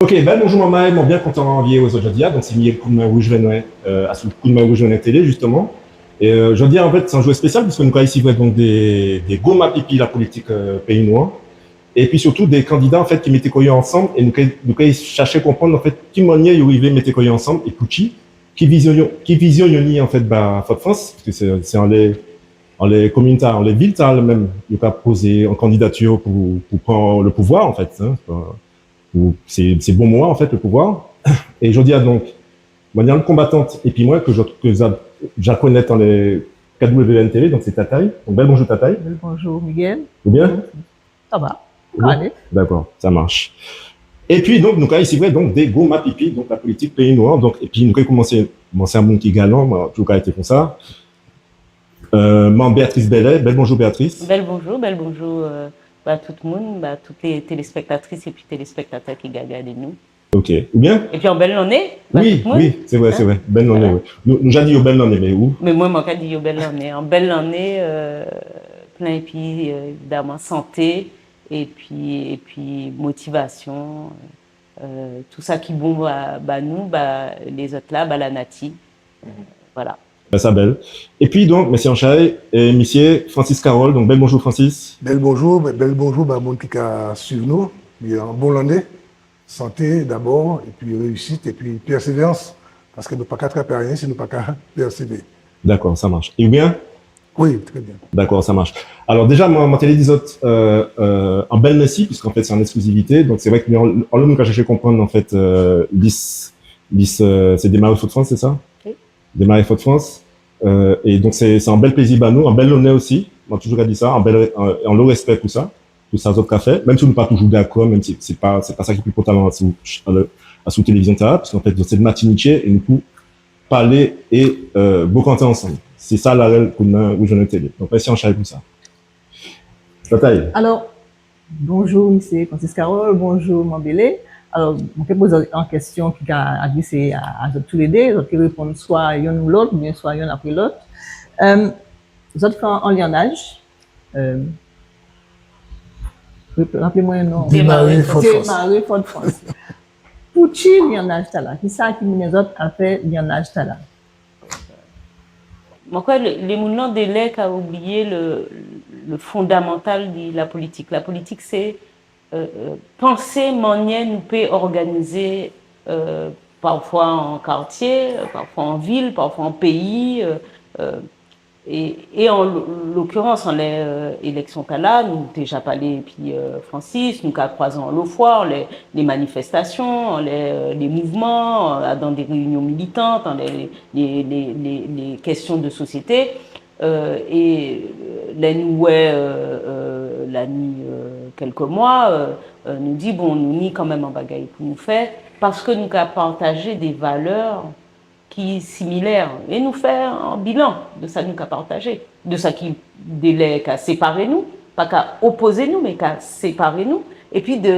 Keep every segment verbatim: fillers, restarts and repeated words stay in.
Ok, ben bonjou manmay, mwen bien kontan viré wè zot jòdi-a. Donk sé Miguel Koudmen Wouj Vè Nwè, euh, asou Koudmen Wouj Vè Nwè Télé, jistèman. É, euh, jòdi-a, an fet, sé an jou espésial, piski nou ka risivrè donk dé, dé gwo mapipi lapolitik, euh, péyi nou an. Épi sirtou dé kandida, an fet, ki mété kò-yo ansanm, é nou ka, nou ka chèché konprann, an fet, ki manniè yo rivé mété kò-yo ansanm, é poutji, ki vizion yo, ki vizion yo ni, an fet, ba Fodfrans, piski sé, sé anlè, anlè komin-tala, anlè vil-tala menm, yo ka pozé an kandidati pou, pou pran le pouvwa, an fet, hen. Pou, sé, sé bon moman, an fet, le pouvwa. É jòdi-a, donk, manniè konbatant, épi mwen, ke zot, ke zot ja konnet anlè K W V N T V, donk sé Tatay. Donk, bel bonjou, Tatay. Bel bonjou, Miguel. Ou bien ? Sa va. Bon, alé. Dakò, sa ka maché. Épi, donk, nou ka risivrè, donk, dé gwo mapipi, donk, lapolitik péyi nou an. Donk, épi, nou ka koumansé, bon, sé an moun ki galan, mwen, toujou ka rété kon sa. Euh, Man Béatrice Bellay, bel bonjou Béatrice. Bel bonjou, bel bonjou, euh, ba tout moun, ba tout lé téléspektatris épi téléspektatè ki ka gadé nou. Ok. Ou bien ? Épi an bel lanné, ba tout moun. Wi, wi, sé vré, sé vré. Bel lanné, wi. Nou, nou ja di yo bel lanné, mé ou ? Mé mwen, mwen ka di yo bel lanné. An bel lanné, euh, plen épi, euh, évidaman, santé, épi, épi motivasion, euh, tout sa ki bon ba, ba nou, ba lézot-la, ba lanati. Voilà. Ben, sa bel. Épi donk, misié anchay, é misié Francis Carole. Donk, bel bonjou, Francis. Bel bonjou, bel, bel bonjou ba moun ki ka suiv nou. Épi an bon lanné, santé dabò, épi réyisit, épi pèsévérans. Paski nou pa ka trapé ayen si nou pa ka pèsévéré. Dakò, sa ka maché. É ou bien ? Wi, trè bien. Dakò, sa ka maché. Alò, déja, mwen, mwen té lé di zot, euh, euh, an bel mèsi, piski an fet, sé an eksklizivité. Donk, sé vré ke nou, anlo, nou ka chèché konprann, an fet, euh, lis, lis, euh, sé Démarré Fodfrans, sé sa ? Wi. Démarré Fodfrans. Euh, é donk, sé, sé an bel plézi ba nou, an bel lonnè osi. Mwen toujou ka di sa, an bel, an, anlo respé pou sa, pou sa zot ka fè. Menm si nou pa toujou dakò, menm si sé pa, sé pa sa ki pli enpòtan asou, asou télévizion-tala, paski an fet, zot sé Matinitjé, é nou pou palé é, euh, bokanté ansanm. Sé sa larel Koudmen Wouj Vè Nwè Télé. Donk, mèsi anchay pou sa. Tatay. Alò, bonjou, misié Francis Carole, bonjou, Man Bellay. Alò, mwen ké pozé an kestion ki ka adrésé a, a zot tou lé dé, zot ké réponn swa yonn ou lot, oubien swa yonn apré lot. Euh, zot fè an liannaj, euh, raplé mwen non. Démarré Fodfrans. Démarré Fodfrans. Poutji liannaj-tala ? Kisa ki mennen zot a fè liannaj-tala ? Mwen kwè lé, lé moun-lan délè ka oubliyé le, le fondamantal di lapolitik. Lapolitik, sé, euh, euh, pansé manniè nou pé òganizé, euh, pafwa an katié, pafwa an vil, pafwa an péyi, euh, euh, é, é an lo-, lokirans, anlè, euh, éleksion-tala, nou té ja palé épi, euh, Francis, nou ka kwazé anlo fwa, anlè lé manifestasion, anlè, euh, lé mouvman, euh, dan dé réinion militan, anlè lé, lé, lé, lé, lé kestion de sosiété. Euh, é, euh, lè nou wè, euh, euh, la ni, euh, kelk mwa, euh, euh, nou di, bon, nou ni kanmenm an bagay pou nou fè, paski nou ka patajé dé valè ki similè, é nou fè an bilan de sa nou ka patajé, de sa ki délè ka séparé nou, pa ka opozé nou, mé ka séparé nou, épi de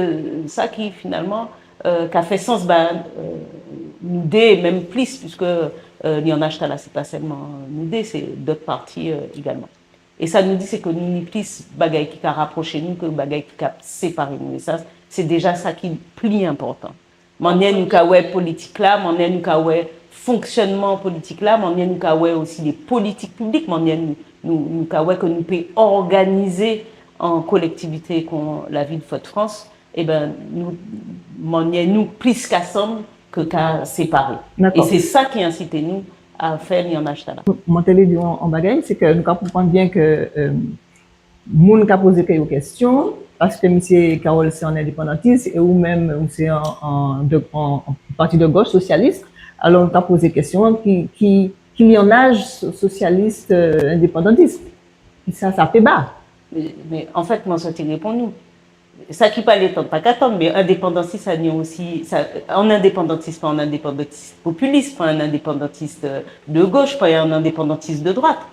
sa ki finalman, euh, ka fè sans ba, euh, nou dé, menm plis, piski, euh, liannaj-tala, sé pa selman nou dé, sé dot pati, euh, égalman. É sa nou di, sé ke nou ni plis bagay ki ka rapwoché nou ke bagay ki ka séparé nou. É sa, sé déja sa ki pli enpòtan. Manniè nou ka wè politik-la, manniè nou ka wè fonksionnman politik-la, manniè nou ka wè osi lé politik piblik, manniè nou, nou, nou ka wè ke nou pé òganizé an kolektivité kon lavil Fodfrans, ében, nou, manniè nou plis ka sanm ke ka séparé. Dakò. É sé sa ki ensité nou a fè liannaj-tala. Mwen té lé di an, an bagay, sé ke nou ka konprann bien ke, euh, moun ka pozé kò-yo kestion, paski misié Carole sé an endépandantis, é ou menm, ou sé an, an, de, an, an pati de goch, sosialis. Alò, nou ka pozé kestion, ki, ki, ki liannaj so-, sosialis, euh, endépandantis ? Kisa sa pé ba ? Mé, mé an fet, mwen sòti réponn ou. Sa ki pa lé tann pa ka tann, mé endépandantis, sa ni osi, sa, an endépandantis, pa an endépandantis popilis, pa an endépandantis de, de goch, pa an endépandantis de dwat.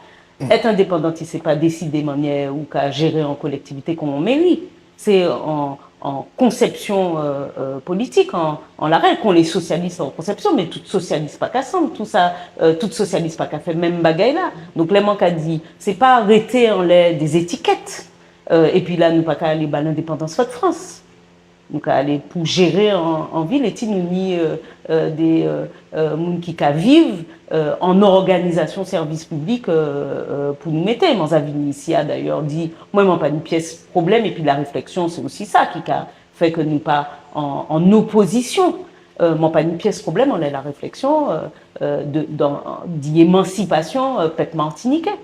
Èt endépandantis, sé pa désidé manniè ou ka jéré an kolektivité kon an méri. Sé an, an konsepsion, euh, euh, politik, an, an larel, kon lé sosialis an konsepsion, mé tout sosialis pa ka sanm, tout sa, euh, tout sosialis pa ka fè menm bagay-la. Donk, lè mwen ka di, sé pa rété anlè dé zétiket. Euh, épi la, nou pa ka alé ba lendépandans Fodfrans. Nou ka alé pou jéré an, an vil, éti nou ni, euh, euh, dé, euh, euh, moun ki ka viv, euh, an òganizasion sèvis piblik, euh, euh, pou nou mété. Man ja vini isi-a, dayè, di, mwen, man pa ni pies pwoblem, épi la réfleksion, sé osi sa ki ka fè ke nou pa an, an opozision. Euh, man pa ni pies pwoblem anlè la réfleksion, euh, euh, de, dan, di émansipasion, euh, pep matinitjé.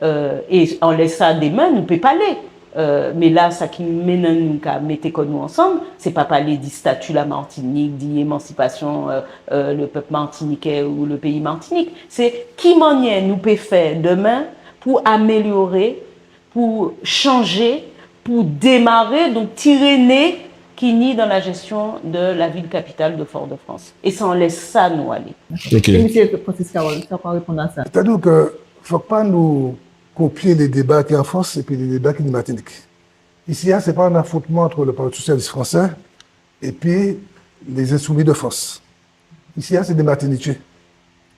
Euh, é anlè sa, dèmen, nou pé palé. Euh, mé la, sa ki mennen nou ka mété kò nou ansanm, sé pa palé di stati la Matinik, di émansipasion, euh, euh, le pep matinitjé ou le péyi Matinik. Sé ki manniè nou pé fè dèmen pou amélioré, pou chanjé, pou démaré, donk, tiré né ki ni dan la jestion de la vil kapital de Fort-de-France. É sé anlè sa nou alé. Ok. É misié Francis Carole, sa ou ka réponn a sa ? Sétadi ke fok pa nou kopié lé déba ki an Frans épi lé déba ki ni Matinik. Isi-a, sé pa an afrontman ant le Parti socialiste français épi les Insoumis de France. Isi-a, sé dé Matinitjé.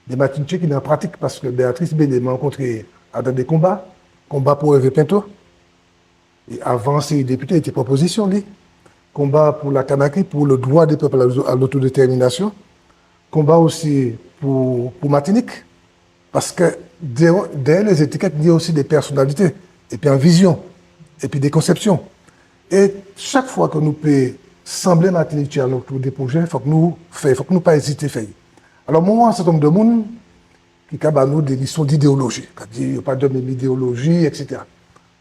Dé Matinitjé ki ni an pratik, paske Béatrice Bellay, man rankontré adan dé konba, konba pou Hervé Pinto, é avan sé dépité, li té pwopozision, li. Konba pou la Kanaky, pou le droit des peuples à l'auto-, à l'autodétermination. Konba osi pou, pou Matinik. Paske dèyè, dèyè lé zétiket, ni osi dé pèsonalité, épi an vizion, épi dé konsepsion. É chak fwa ke nou pé sanblé Matinitjé alantou dé pwojé, fok nou fè, fok nou pa ézité fè'y. Alò, man wè an sèten nonb de moun ki ka ba nou dé lison d'idéoloji, ka di yo pa dòmi idéoloji, et cetera.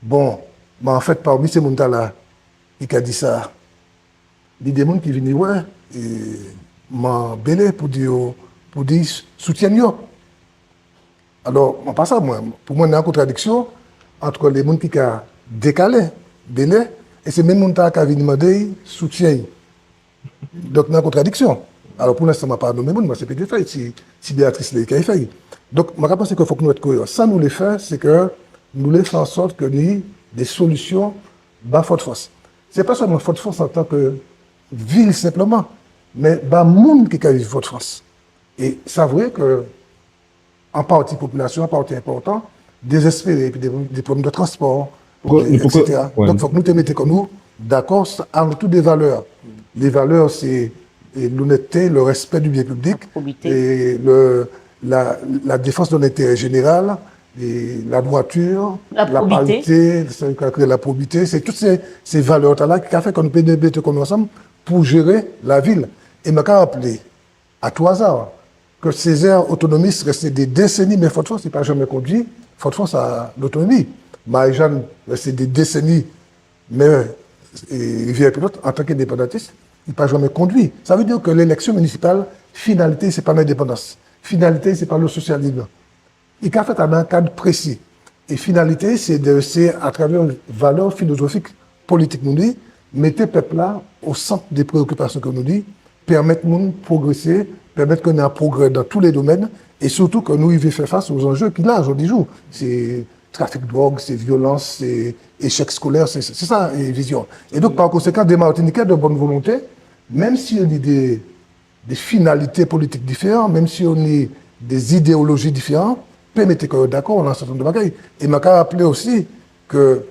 Bon, mé anfet, pami sé moun-tala ki ka di sa, ni dé moun ki vini wè, é, Man Bellay pou di yo, pou di soutienn yo. Alò, man pa sa, mwen, pou mwen, ni an kontradiksion ant lé moun ki ka dékalé Bellay é sé menm moun-tala ka vini mandé'y soutien. Donk, ni an kontradiksion. Alò, pou lenstan, man pa nonmen moun, man sé pé di fè'y, si, si Béatrice lé, i kay fè'y. Donk, man ka pansé ke fok nou et koéran. Sa nou lé fè, sé ke nou lé fè an sòt ke ni dé solision ba Fodfrans. Sé pa selman Fodfrans antan ke vil senpleman, mé ba moun ki ka viv Fodfrans. É sa vré ke an pati popilasion, an pati enpòtan, dézespéré, épi dé, dé pwoblem de transpò, é, é cetera. Donk, fok nou té mété kò nou dakò alantou dé valè. Lé valè, sé, é, lonètté, le respect du bien public, la probité, é le, la, la défense de l'intérêt général, é la droiture, la parité, la probité, sé tout sé, sé valè-tala ki ka fè ke nou pé mété kò nou ansanm pou jéré lavil. É man ka raplé, à tout hasard, ke Césaire otonomis, rété dé désenni mè Fodfrans, i pa janmen kondui Fodfrans a lotonomi. Marie-Jeanne rété dé désenni mè, é, Rivière-Pilote antan ke endépandantis, i pa janmen kondui. Sa vé di ke léleksion minisipal, finalité, sé pa lendépandans. Finalité, sé pa le sosialis. I ka fet adan an kad prési. É finalité, sé de, sé atravè valè filozofik, politik nou ni, mété pep-la o sant dé préokipasion ke nou ni, pèmet moun progrésé, pèmet ke ni an progré dan tout lé domèn, é sirtou ke nou rivé fè fas o zanjé ki la jòdi jou. Sé trafik drog, sé violans, sé échek skolè, sé, sé, sé sa, é, vizion. É donk, pa konsékan, dé Matiniké de bòn volonté, menm si yo ni dé dé finalité politik diféran, menm si yo ni dé idéoloji diféran, pé mété kò yo dakò adan an sèten nonb de bagay. É man ka raplé osi ke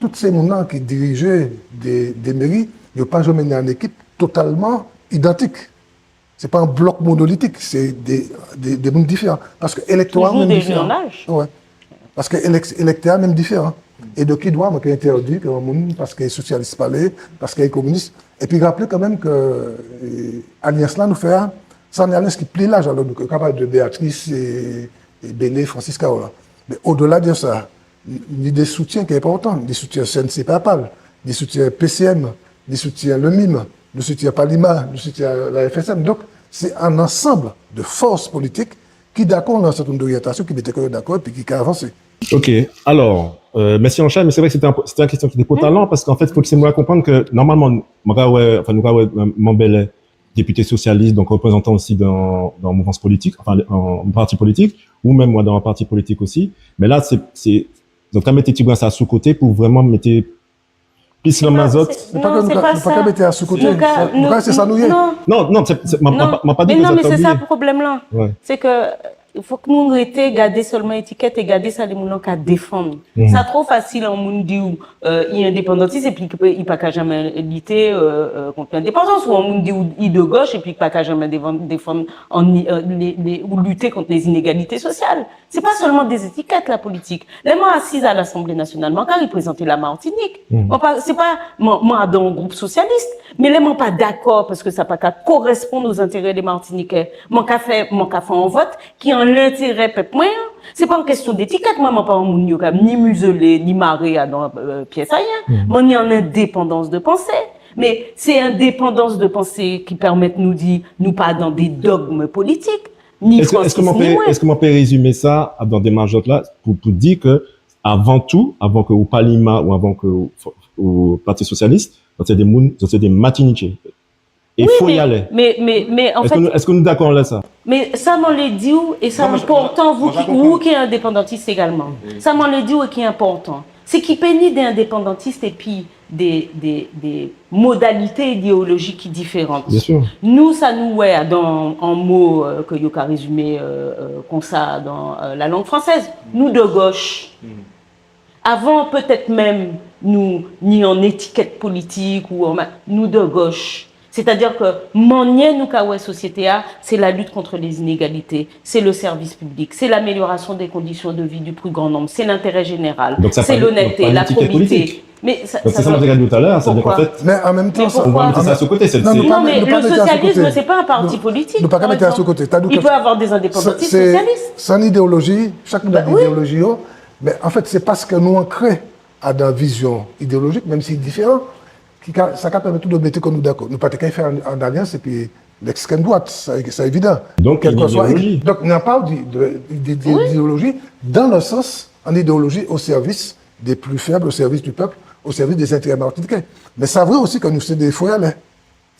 tout sé moun-lan ki dirijé dé, dé méri, yo pa janmen ni an ékip totalman idantik. Sé pa an blok monolitik, sé dé, dé, dé moun diféran. Paske élektora menm diféran. Toujou dé jennaj. Wè. Paske élek-, élektora menm diféran. É de ki dwa mwen ka entèdi ke an moun, paske i sosialis palé, paske i kominis. Épi raplé kanmenm ke, é, alians-la nou fè a, sé an alians ki pli laj, alò nou ka palé de Béatrice é, é Bellay, Francis Carole. Mé odela de sa, ni dé soutien ki enpòtan, ni soutien C N C P A PAL, ni soutien P C M, ni soutien le mim, ni soutien Palima, ni soutien la F S M. Donk, sé an ansanm de fòs politik ki dakò adan an sèten nonb d'oryantasion, ki mété kò yo dakò, épi ki ka avansé. Ok, alò, euh, mèsi anchay, mé sé vré ke sé té an, sé té an kestion ki té pòtalan, paske an fet, fok sé mwen konprann ke, nòmalman, mwen ka wè, anfen, nou ka wè, euh, Man Bellay, dépité sosialis, donk reprézantan osi dan, dan mouvans politik, anfen, an pati politik, ou menm mwen dan an pati politik osi. Mé la, sé, sé, donk, ka mété ti bren sa sou koté pou vréman mété plis lanmen zot. Non, sé, sé pa ke nou ka, nou pa ka mété sa sou koté. Nou ka, sé sa nou yé. Non, non, sé, sé, man, man, man pa di ke zot pa obliyé. Mé non, mé sé sa pwoblem-la. Wè. Sé ke Fok nou rété gadé selman étiket é gadé sa lé moun-lan ka défann. Sa two fasil, an moun di'w, euh, i endépandantis épi i pa ka janmen lité, euh, euh, kont lendépandans, ou an moun di'w i de goch épi i pa ka janmen défann, défann an, euh, lé, lé, ou lité kont lé zinégalité sosial. Sé pa selman dé étiket, la politik. Lè mwen asiz a Lasanblé Nasional, mwen ka réprézanté la Matinik. Mwen pa, sé pa, mwen, mwen adan an group sosialis, mé lè mwen pa dakò paske sa pa ka korespon o zentéré dé Matinitjé, mwen ka fè, mwen ka fè an vot ki an lentéré pep mwen an. Sé pa an kestion d'étiket, mwen, mwen pa an moun yo ka ni mizelé, ni maré adan, euh, pies ayen. Mwen ni an endépandans de pansé. Mé sé endépandans de pansé ki pèmet nou di nou pa adan dé dogm politik, ni Francis, ni mwen. Es mwen pé rézimé sa adan démach-la pou, pou di ke avan tou, avan ke ou Palima ou avan ke ou, ou Pati Sosialis, zot sé dé moun, zot sé dé Matinitjé. É fo i alé. Mé, mé, mé an fet, es nou dakò anlè sa? Mé sa mwen lé di'w, é sa enpòtan, ou ki endépandantis égalman. Sa mwen lé di'w é ki enpòtan, sé ki pé ni dé endépandantis épi dé, dé, dé modalité idéolojik ki diféran. Bien sûr. Nou, sa nou wè adan an mo, euh, ke yo ka rézimé, euh, euh, konsa adan, euh, la langue française, nou de goch. Avan pétet menm nou ni an étiket politik ou an ma-, nou de goch. Sétadi ke manniè nou ka wè sosiété-a, sé la lutte contre les inégalités, sé le service public, sé l'amélioration des conditions de vie du plus grand nombre, sé l'intérêt général, sé l'honnêteté, la probité. Donk sé pa, donk pa an étiket politik. Mé sa, donk sé sa mwen té ka di'w talè, sétadi ke an fet, mé an menm tan, sa, ou ka mété sa sou koté, sé, non, mé le socialisme, sé pa an pati politik, par exemple. Nou pa ka mété sa sou koté. I pé ni dé endépandantis sosialis. Sé an idéoloji, chak moun ni idéoloji yo. Mé an fet, sé paske nou ankré adan vizion idéolojik, menm si diféran, ki ka, sa ka pèmet nou de mété kò nou dakò. Nou pa té ka fè an, an alians épi lekstrèm dwat, sa, sa évidan. Donk, kèlkeswa, donk, ni pa di, di, di, di idéoloji, dan le sans, an idéoloji o sèvis dé pli fèb, o sèvis di pep, o sèvis dé zentéré matinitjé. Mé sa vré osi ke nou sé dé Foyalé.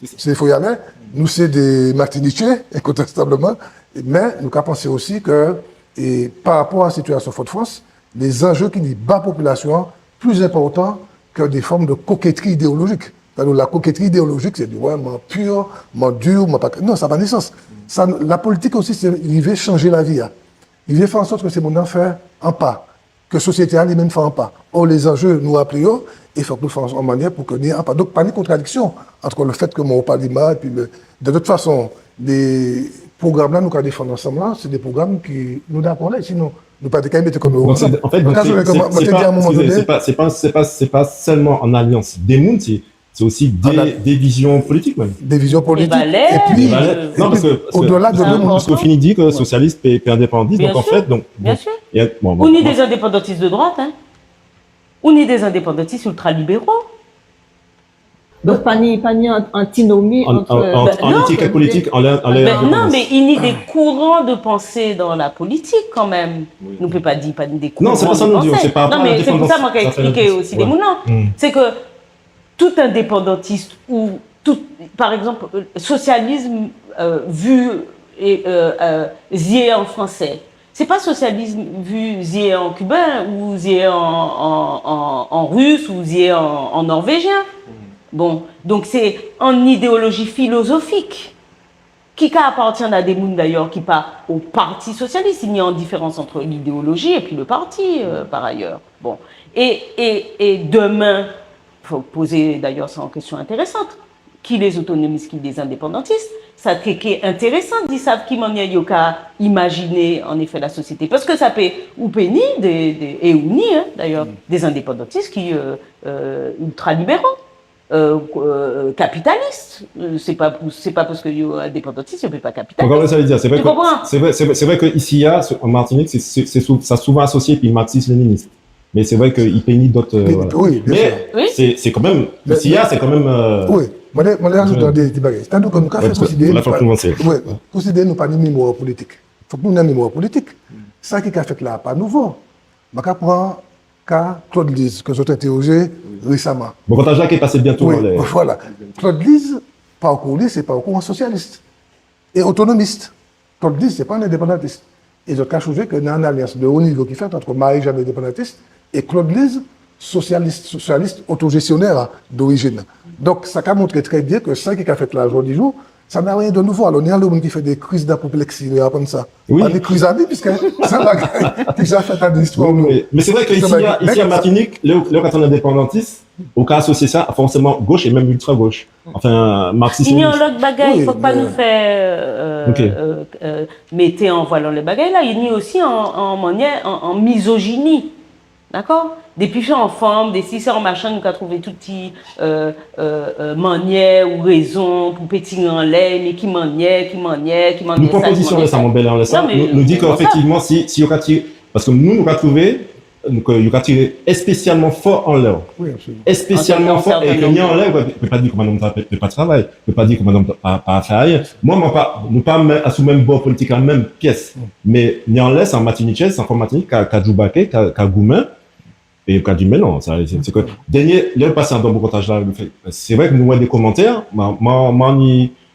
Sé Foyalé, nou sé dé Matinitjé, enkontestableman, mé nou ka pansé osi ke, é, pa rapò a sitiasion Fodfrans, lé zanjé ki ni ba popilasion-an pli enpòtan ke dé fòm de koketri idéolojik. Alò, la koketri idéolojik, sé di, wè, mwen pur, mwen dur, mwen pa, non, sa pa ni sans. Sa, la politik osi, sé rivé chanjé lavi-a. Rivé fè an sòt ke sé moun-lan fè an pa. Ke sosiété-a li menm fè an pa. Or, lé zanjé nou raplé yo, é fok nou fè an manniè pou ke ni an pa. Donk, pa ni kontradiksion ant le fet ke mwen o Palima épi le, de tout fason, lé pwogram-la nou ka défann ansanm la, sé dé pwogram ki nou dakò la, sinon nou pa té ka mété kò nou ansanm. Donk, sé, an fet, donk, sé, sé, sé pa, eskizé, sé pa, sé pa, sé pa selman an alians dé moun, sé Sé osi dé, dé vizion politik, menm. Dé vizion politik. Dé valè. Épi, dé valè. Non, paske, paske, odela de, paske, paske ou fini di ke sosialis pé, pé endépandantis, donk, an fet, donk, bien sûr. Ou ni dé endépandantis de dwat, hein. Ou ni dé endépandantis iltralibéro. Donk, pa ni, pa ni an, antinomi ant, ant, ant, ant étik é politik, anlè, anlè endépandans. Non, mé i ni dé kouran de pansé dan la politik, kanmenm. Nou pé pa di pa ni dé kouran de pansé. Non, sé pa sa nou di, sé pa rapò a la endépandans. Non, mé sé pou sa mwen ka esplitjé osi dé moun-lan. Sé ke tout endépandantis ou tout, par exemple, euh, socialisme, euh, vu é, euh, euh, zié an fransé. Sé pa sosialism vu zié an kiben ou zié an, an, an, an ris ou zié an, an norvéjien. Bon, donk sé an idéoloji filozofik ki ka apartienn a dé moun, dayè, ki pa o Pati Sosialis. I ni an diférans ant lidéoloji épi le pati, euh, par ayè. Bon, é, é, é dèmen, fo pozé, dayè, sé an kestion entérésan. Ki lé otonomis, ki lé endépandantis, sa té ké entérésan di sav ki manniè yo ka imajiné, an éfé, la sosiété. Paske sa pé, ou pé ni dé, dé, é ou ni, hein, dayè, dé endépandantis ki, euh, euh, iltralibéro. Euh, euh, kapitalis. Euh, sé pa pou, sé pa paske yo endépandantis, yo pé pa kapitalis. Ou konprann sa mwen vé di ? Sé vré ke, sé vré, sé vré, sé vré ke isi-a, an Matinik, sé, sé, sé sou-, sa souvan asosié épi marksis-léninis. Mé sé vré ke i pé ni dot, euh, voilà. Wi, bien sûr. Mé sé, sé kanmenm, isi-a, sé kanmenm, euh, wi, mwen lé, mwen lé ajouté dé, dé bagay. Sétadi ke nou ka fè konsidéré, la fwa nou, wi, konsidéré nou pa ni mémwa politik. Fok nou ni an mémwa politik. Sa ki ka fet la pa nouvo. Mwen ka pran ka Claude Lise, ke zot entèwojé résaman. Bon, kontaj-la ki pasé bientôt anlè. Wi, voilà. Claude Lise, parkou li, sé parkou an sosialis é otonomis. Claude Lise, sé pa an endépandantis. É zot ka sonjé ke ni an alians de o nivo ki fet ant Marie-Jeanne, endépandantis, é Claude Lise, sosialis, sosialis otojestionè, dorijin. Donk, sa ka montré trè bien ke sa ki ka fet la jòdi jou, Ça n'a rien de nouveau. Alò, ni anlo moun ki fè dé kriz d'apopleksi lè yo aprann sa. Wi. Pa dé kriz a vi, piske sé an bagay ki ja fet dan listwa nou. Wi, wi. Mé sé vré ke isi, isi an Matinik, lè, lè ou ka tann endépandantis, ou ka asosié sa fòséman goch é menm iltra goch. Anfen, marksis. I ni an lot bagay, fok pa nou fè, euh, euh, euh, mété an vwal anlè bagay-la. I ni osi an, an manniè, an, an mizojini. Dakò ? Dépi sé an fanm, dépi sé an machin, nou ka trouvé tout ti, euh, euh, euh, manniè ou rézon pou pétiré anlè, mé ki manniè, ki manniè, ki manniè. Nou pran pozision anlè sa, mon bel, anlè sa. Non, mé nou, nou di ke, éfektivman, si, si yo ka tiré, paske nou, nou ka trouvé, donk, euh, yo ka tiré espésialman fò anlè. Wi, absoliman. Espésialman fò, é ke ni anlè, ou pé pa di ke madanm pa, pé pa travay. Pé pa di ke madanm pa, pa fè ayen. Mwen, mwen pa, nou pa menm, asou menm bò politik-la, menm pies. Mé ni anlè, sé an Matinitjé, sé an fanm Matinik, ka, ka djoubaké, ka, ka goumen. É ka di, mé non, sa, sé, sé ke, dènié, lè pasé an bokantaj-la, sé vré ke nou wè dé komantè, mwen, mwen, mwen ni,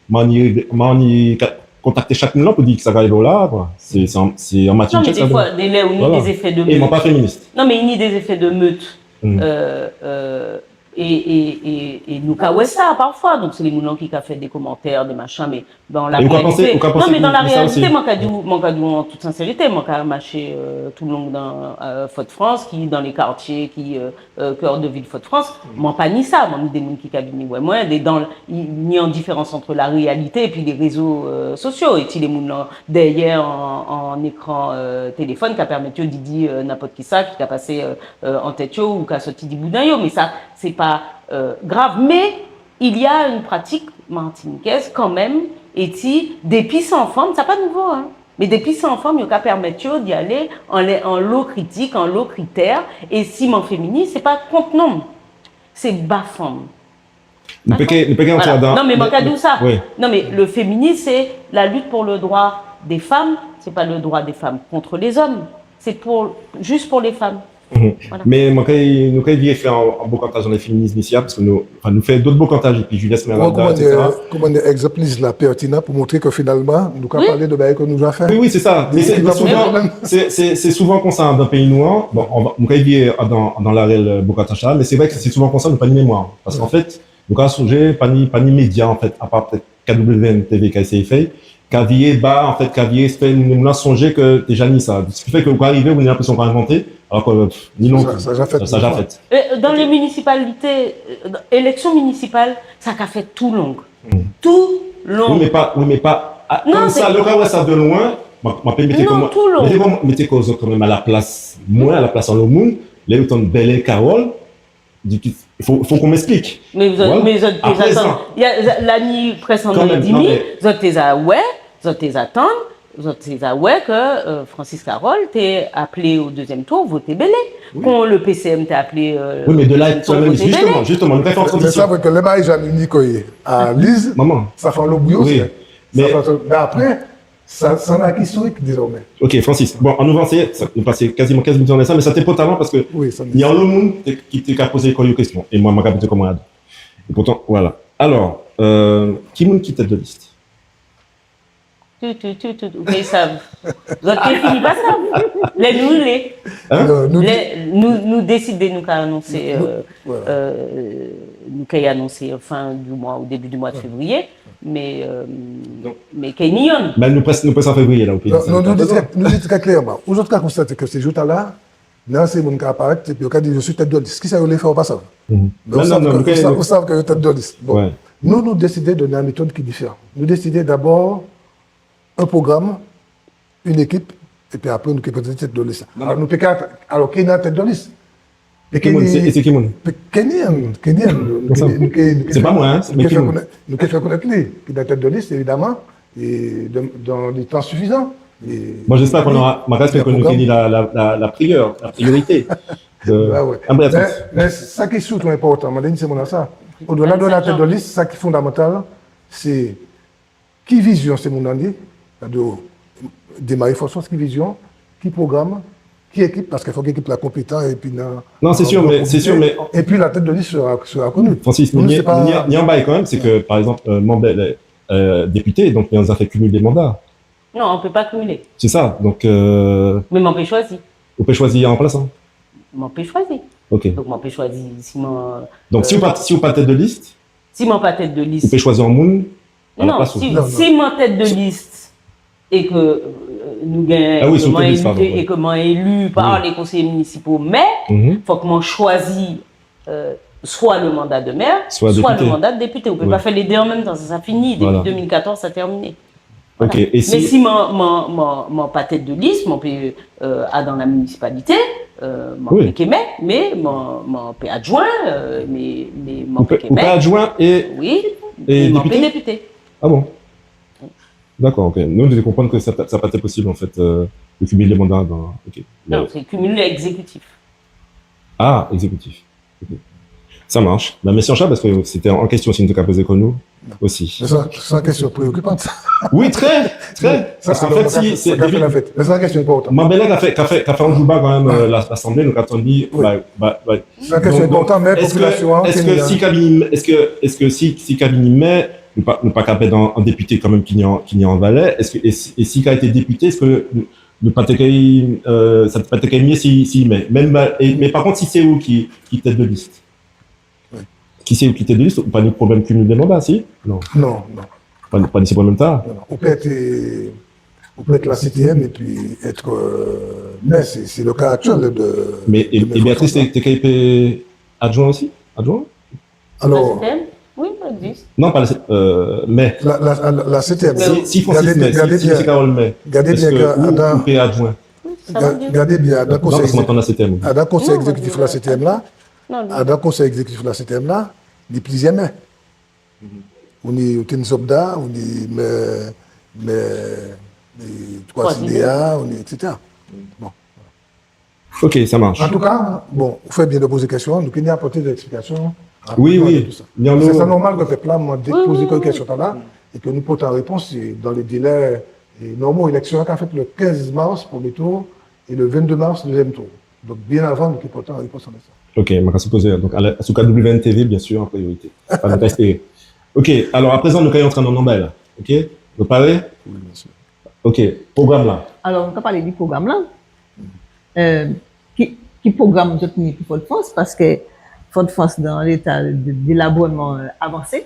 mwen ni, mwen ni ka-, kontakté chak moun-lan pou di sa ka rivé la, kwa. Sé, sé an, sé an Matinitjé, sa. Non, mé défwa, délè ou ni dé zéfé de meute. É mwen pa féminis. Non, mé ni dé zéfé de meute. Euh, euh, É, é, é, é nou ka wè sa, pafwa. Donk, sé lé moun-lan ki ka fè dé komantè, dé machin, mé dan la réalité. É ou ka pansé, ou ka pansé... Non, mé dan la réalité, mwen ka di'w, mwen ka di'w an tout sinsérité, mwen ka maché, euh, toulong dan, euh, Fodfrans, ki dan lé kartié, ki, euh, euh, cœur de ville Fodfrans, mwen pa ni sa, mwen ni dé moun ki ka vini wè mwen, dé, dan, i, ni an diférans ant la réalité épi lé rézo, euh, sosio, épi lé moun-lan dèyè an, an ékran, euh, téléfòn, ka pèmet yo di, di, euh, nenpot kisa, ki ka pasé, euh, euh, an tet yo ou ka sòti di bouden yo, mé sa, sé pa, euh, grav. Mais il y a une pratique martiniquaise quand même, éti, dépi sé an fanm, sa pa nouvo, hein, mé dépi sé an fanm, yo ka pèmet yo di alé anlè anlo kritik, anlo kritè, é si man féminis, sé pa kont nonm, sé ba fanm. Nou pé ké, nou pé ké antré dan... Non, mé mwen ka di'w sa. Wi. Non, mé le féminisme, c'est la lutte pour le droit des femmes, c'est pas le droit des femmes contre les hommes, c'est pour, juste pour les femmes. Voilà. Mé mwen ka, nou ka viré fè an, an bokantaj anlè féminism isi-a, paske nou, anfen, nou fè dot bokantaj, épi Juliette Esmeralda, et cetera. Kouman, kouman, ekzanp Liz-la pèrtinan pou montré ke finalman, nou ka palé de bagay ke nou ja fè. Wi, wi, sé sa. Mé sé, mé souvan, sé, sé, sé souvan kon sa dan péyi nou an. Bon, nou ka viré dan, dan larel, euh, bokantaj-la, mé sé vré ke sé souvan kon sa, nou pa ni mémwa. Paske an fet, nou ka sonjé, pa ni, pa ni média, an fet, apa pétet K W N T V ka éséyé fè, ka viré ba, an fet, ka viré fè moun-lan sonjé ke déja ni sa. Sa ki fè ke ou ka rivé, ou ni lenprésion ou ka envanté, alò ke, pff, ni non. Sa, sa ja fet. Sa, sa ja fet. Euh, dans les municipalités, euh, dans élection municipale, sa ka fet toulong. Toulong. Wi, mé pa, wi, mé pa, a, kon sa, lè ou ka wè sa de lwen, man, man pé mété kon, mété kon, mété kon zot kanmenm a la plas mwen, a la plas an lot moun, lè ou tann Bèlè Carole, Di ki, fo, fo ou ka èspliké. Mé zot, mé zot té za tann. La ni prèské an an é dimi, zot té za wè, zot té za tann, zot té za wè ke, euh, Francis Carole té aplé o dézièm tou, voté Bèlè. Wi. Kon le P C M té aplé, euh, wi, mé de la, jisteman, jisteman, nou fè an tranzisyon. Mé sa vré ke lè bagay ja ni koyé a Liz, sa fè an lo bri osi. Wi. Mé apré, Sa, sa n'a ki istorik dézòmè. Ok, Francis. Bon, annou vansé, sa, nou pasé kaziman kenz minit anlè sa, mé sa té enpòtan paske ni anlo moun té, ki té ka pozé kò-yo kestion. É mwen, man ka pozé kò-mwen a dot. É poutan, vwala. Alò, euh, ki moun ki tet de lis ? Tout, tout, tout, tout. Ou pé sav. Zot té fini pa sav. Lè nou lé. Hein ? Lè nou, nou désidé nou ka anonsé, euh, euh, nou kay anonsé fin di mwa ou débi di mwa de févriyé. Mé, euh, mé ké ni yonn. Ben, nou prèsk, nou prèsk an févriyé, la, ou pé di sa. Non, nou di trè, nou di trè klèman. Ou zot ka konstaté ke sé jou-tala, ni sé moun ka aparet, épi yo ka di, "Je suis tête de liste." Kisa yo lé fè, ou pa sav. Mé ou sav ke, ou sav ke yo tête de liste. Bon. Nou, nou désidé de ni an métod ki diféran. Nou désidé dabò an pwogram, an ékip, épi apré nou ké prézanté tet de lis. Alò, nou pé ka, alò, ki ni tet de lis ? Ki moun ? Sé, sé ki moun ? Ké ni, ké ni, nou ké, nou ké, nou ké, sé pa mwen, hein, nou ké fè konnet, nou ké fè konnet li, ki ni tet de lis, évidaman, é dan, dan dé tan sifizan. Mwen, j'espère qu'on aura, mwen ka èspéré ke nou ké ni la, la, la, la priorité. Ah ouais. Mé, mé sa ki sirtou enpòtan, man di sé moun-lan sa. Au-delà de la tête de liste, sa ki fondamantal, sé Ki vizion sé moun-lan ni ? Sétadi, démaré Fodfrans, ki vizion, ki pwogram, ki ékip, paske fok ékip-la konpétan épi nan... Non, sé sir, mé, sé sir, mé... Épi la tête de liste sera, sera connue. Francis, mé ni, ni, ni an bagay kanmenm, sé ke, par ekzanp, euh, manm, euh, dépité, donk, ni an zafè kimil dé manda. Non, on peut pas cumuler. Sé sa, donk, euh... Mé man pé chwazi. Ou pé chwazi an ranplasan ? Man pé chwazi. Ok. Donk, man pé chwazi si man... Donk, si ou pa, si ou pa tet de lis, Si man pa tet de lis. Ou pé chwazi an moun Non, si, si man tèt de lis é ke, euh, nou gen, é ke man éli, é ke man éli pa lé konséyé minisipo, mé fok man chwazi, euh, swa le manda de mè, swa le manda de dépité. Ou pé pa fè lé dé an menm tan, sa, sa fini. Dépi dé mil katòz, sa tèrminé. Voilà. Mé si man, man, man, man pa tèt de lis, man pé, euh, adan la minisipalité, euh, man pé ké mè, mé man, man pé adjwen, euh, mé, mé man pé ké mè. Ou pé adjwen é, wi, é man pé dépité. Ah bon ? Dakò, ok. Non, man té konprann ke sa, sa pa té posib, an fet, euh, de cumuler les mandats dans, ok. Non, sé cumul exécutif. Ah, exécutif. Ok. Ça marche. Ben, mèsi anchay, paske sé té an kestion si nou té ka pozé kò nou osi. Mé sa, sé an kestion préokipan, sa. Wi, trè, trè. Paske an fet, si, sé, mé sé an kestion enpòtan. Mabèlè ka fè, ka fè, ka fè an djouba kanmenm, euh, la, Lasanblé, nou ka tann li, wi, ba, ba, ba. Sé an kestion enpòtan, mé popilasion, es, es si kabini, es, es si, si kabini mè, nou pa, nou pa ka ped an, an dépité kanmenm ki ni an, ki ni an valè, es, es, es si ka été dépité, es nou pa té ké, euh, sa pa té ké mié si, si, mé, menm, é, mé pa kont, si sé ou ki, ki tèt de lis. Wi. Ki sé ou ki tèt de lis, ou pa ni pwoblem cumul des mandats, si ? Non. Non, non. Pa, pa ni sé pwoblem-la. Non, non. Ou pé èt, euh, ou pé èt la C T M épi èt, euh, mè sé, sé le ka aktiel de, mé, é, de é Béatrice, té, té ké pé adjwen osi ? Adjwen ? Alò, la C T M ? Wi, sa i egzis. Non, pa la C-, euh, mè. La, la, la, la C T M. Si, si Francis gadé, mè, gadé si, si bien, Carole mè, gadé bien, ou, ou pé adjwen ? Wi, sé sa man di. Gadé bien, adan konsey, non, paske man tann la C T M, wi, adan konsey exékitif la C T M la, adan konsey exékitif la C T M la, ni pliziè mè. Ou ni, ou té ni Zobda, ou ni mè, mè, mè Twazi Dé a, ou ni, et cetera. Bon. Ok, ça marche. Antouka, bon, ou fè bien de pozé kestion, nou ké ni apòté dé eksplikasion. Wi, wi. Sé sa, nòmal ke pep-la mandé, pozé kestion-tala, é ke nou pòté an répons, é dan lé délè, é nòmal, éleksion-an ka fet le kenz mas, prèmié tou, é le venndé mas, dézièm tou. Donk, bien avan, nou ké pòté an répons a sa. Ok, man ka sipozé, donk, a la, asou W N T V, bien sûr, en priorité. Anfen, nou ka espéré. Ok, alò, aprézan, nou ka antré dan nonbay-la. Ok ? Nou paré ? Wi, bien sûr. Ok, pwogram-la. Alò, nou ka palé di pwogram-la. Euh, ki, ki pwogram zot ni pou Fodfrans ? Paske Fodfrans dan léta de, délabrèman, euh, avansé.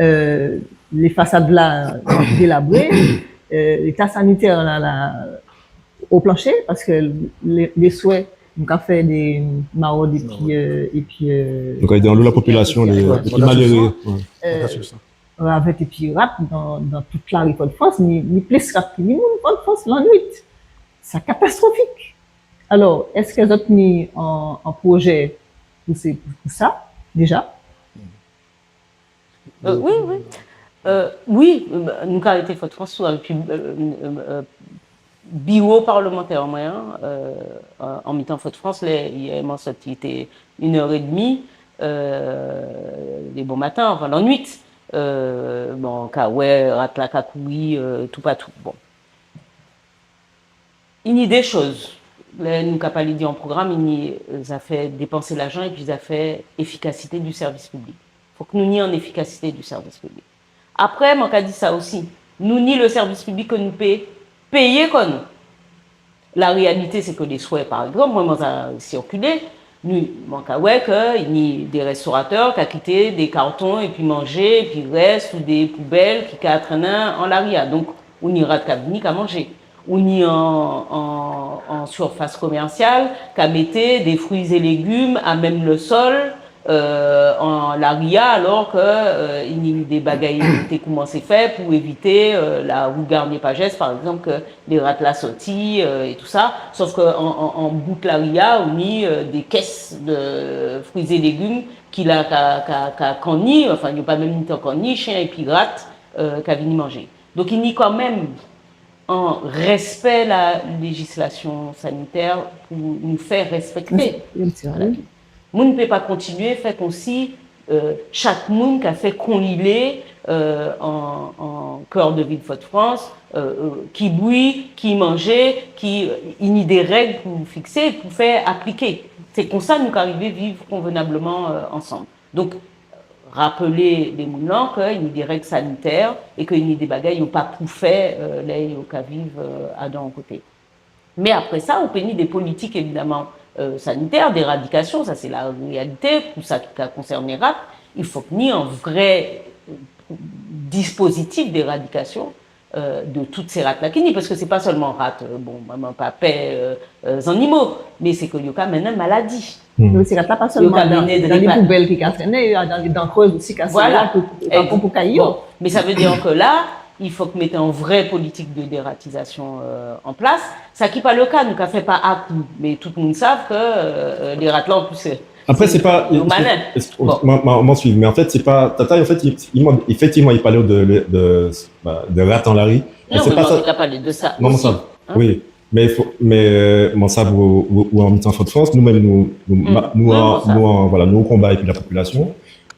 Euh, lé fasad-la délabré, euh, léta sanitè-la, la, o planché, paske lé, lé swè, nou ka fè dé mawod épi, euh, épi, euh, nou ka édé anlo lapopilasion, lé, lé pli maléré. Euh, ravet épi rat dan, dan tout lari Fodfrans, ni, ni plis rat ki ni moun Fodfrans, lannuit. Sa katastrofik. Alò, es zot ni an, an pwojé pou sé, pou, pou sa, déja ? Euh, wi, wi. Euh, wi, euh, nou ka rété Fodfrans, épi, euh, euh, euh, biwo parlemantè mwen an, euh, an, an mitan Fodfrans, lè, yè, man sòti, té inè édmi, euh, dé bon maten, anfen, lannuit. Euh, bon, ka wè rat-la ka kouri, euh, toupatou. Bon. I ni dé choz. Lè nou ka palé di an pwogram, i ni, euh, zafè dépansé lajan épi zafè éfikasité di sèvis piblik. Fok nou ni an éfikasité di sèvis piblik. Apré, man ka di sa osi, nou ni le sèvis piblik ke nou pé péyé kò nou. La réalité, sé ke dé swè, pa egzanp, mwen, man ja sikilé, nou, man ka wè ke ni dé restoratè ka kité dé karton épi manjé, épi rès, ou dé poubel ki ka trennen an lari-a. Donk, ou ni rat ka vini, ka manjé. Ou ni an, an, an sirfas komèsial ka mété dé fruits et légumes à même le sol, euh, an lari-a, alò ke, euh, i ni dé bagay té koumansé fè pou évité, euh, la rue Garnier-Pagès, pa egzanp, ke lé rat-la sòti, euh, é tou sa. Sof ke an, an, an bout lari-a, ou ni, euh, dé kès de fruits et légumes ki la ka, ka, ka kanni, anfen, yo pa menm ni tan kanni, chien épi rat, euh, ka vini manjé. Donk, i ni kanmenm an respè la léjislasion sanitè pou nou fè respekté. Bien sûr, oui. Voilà. Moun pé pa kontinié fè konsi, euh, chak moun ka fè kon i lé, euh, an, an cœur de ville Fodfrans, euh, euh, ki bri, ki manjé, ki, euh, i ni dé reg pou fiksé, pou fè apliké. Sé konsa nou ka rivé viv konvenableman, euh, ansanm. Donk, rapélé lé moun-lan ke i ni dé reg sanitè é ke i ni dé bagay yo pa pou fè, euh, lè yo ka viv, euh, adan an koté. Mé apré sa, ou pé ni dé politik, évidaman, euh, sanitè, d'éradikasion, sa sé la réalité, pou sa ki ka konsèné rat, i fok ni an vré, euh, dispositif d'éradikasion, euh, de tout sé rat-la ki ni, paske sé pa selman rat, euh, bon, manman pa pè, euh, euh, zannimo, mé sé ke yo ka mennen maladi. Hmm. Mé sé rat-la pa selman dan, dan lé poubel ki ka trennen, dan, dan kreuz osi ka sèvi la pou, pou, pou kay yo. Bon, mé sa vé di ke la, il faut que mete an vré politik de dératizasion, euh, an plas. Sa ki pa le ka, nou ka fè pa a kou, mé tout moun sav ke, euh, lé rat-la, an plis, euh, Après, c'est pas, yo malin. Bon. Moi, moi, moi, suivre, mais en fait, c'est pas, Tata, en fait, il, il m'a, effectivement, il parlait de, de, de, bah, de rat an lari. Non, mé sé pa sa. Non, mé on a parlé de ça aussi, hein. Oui. Mé fo, mé, euh, bon, sa, ou, ou, ou an mitan Fodfrans, nou menm, nou, nou, nou, an, nou, an, voilà, nou o konba épi lapopilasion,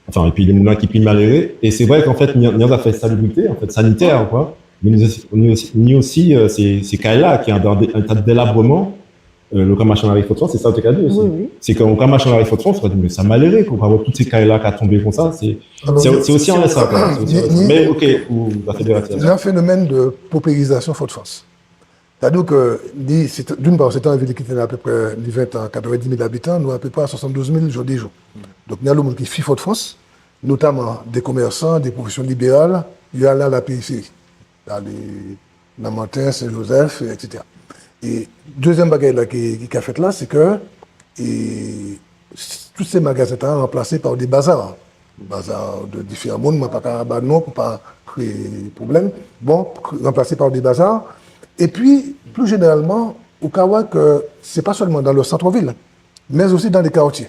anfen, épi lé moun ki pli maléré. É sé vré ke an fet, ni, ni zafè salibrité, an fet, sanitè, kwa. Mé ni osi, ni osi, ni osi, euh, sé, sé kay-la ki an, dan dé, an éta de délabreman, euh, lè ou ka maché an lari Fodfrans, sé sa ou té ka di osi. Wi, wi. Sé ke lè ou ka maché an lari Fodfrans, ou ka di, mé sa maléré, kwa, ou ka wè tout sé kay-la ka tonbé kon sa, sé, alò, sé, sé osi an sa, kwa. Sé osi an sa. Mé, OK, ou va fè dé réaksion. Sé an fénomèn de popérizasion Fodfrans. Sétadi ke, di, sé, d'une part, sé té an vil ki té ni apéprè, ni ven an, katrèvendis mil abitan, nou apéprè a swasanndouz mil jòdi jou. Donk, ni anlo moun ki fui Fodfrans, notaman dé komèsan, dé pwofésion libéral, yo alé a la périféri. Alé Lamanten, Sen-Jozef, et cetera. É dézièm bagay-la ki, ki ka fet la, sé ke, é, tout sé magazen-tala ranplasé pa dé bazar. Bazar de diféran moun, mwen pa ka ba non pou pa kréyé pwoblem. Bon, ranplasé pa dé bazar. Épi, pli jénéralman, ou ka wè ke sé pa selman dan le centre-ville, mé osi dan lé katié.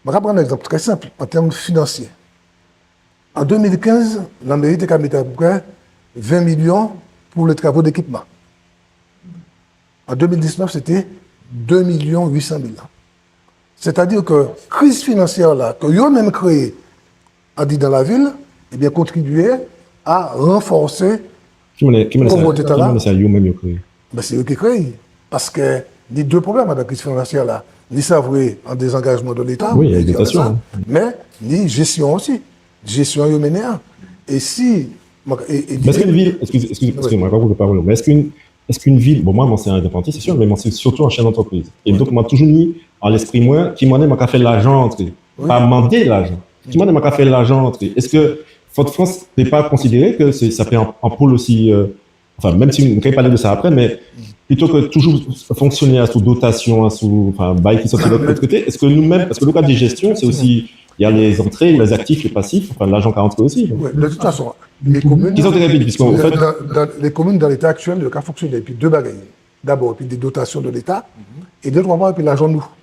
Mwen ka pran an ekzanp trè senp, an tèm finansié. An dé mil kenz, lanméri té ka mété apéprè ven milion pou lé travo d'ékipman. An dé mil diznef, sé té dé milion uit san mil. Sétadi ke kriz finansiè-la, ke yo menm kréyé andidan lavil, ében, kontribié a ranfòsé povrèté-tala. Ki manniè, ki manniè sa, ki manniè sa yo menm yo kréyé ? Ben, sé yo ki kréyé. Paske ni dé pwoblem adan kriz finansiè-la. Ni sa vré an dézangajman de Léta, wi, ni dotasion, mé ni jestion osi. Jestion yo mennen an. É si, é, é, mé eske an vil, eskiz, eskiz, wi, eskiz mwen, pa koupé pawol, mé eske an, eske an vil, bon, mwen, mwen sé an endépandantis, sé si, mé mwen sé sirtou an chef d'antrepriz. É donk, mwen toujou ni an lespri mwen, ki manniè mwen ka fè lajan antré. Wi. Pa mandé lajan. Ki manniè mwen ka fè lajan antré. Eske Fodfrans pé pa konsidéré ke sé, sa pé an, an pol osi, euh, anfen, menm si nou ka palé de sa apré, mé plito ke toujou fonksioné asou dotasion, asou, anfen, bagay ki sòti lot koté, eske nou menm, paske lè ou ka di jestion, sé osi, il y a les entrées, les actifs, les passifs, anfen, lajan ka antré osi. Wi, de tout fason, lé komin, ki sòti rapid, piske an fet, dan, dan lé komin, dan léta aktiel, yo ka fonksioné épi dé bagay. Dabò, épi dé dotasion de Léta, é dé, twa fwa, épi lajan nou.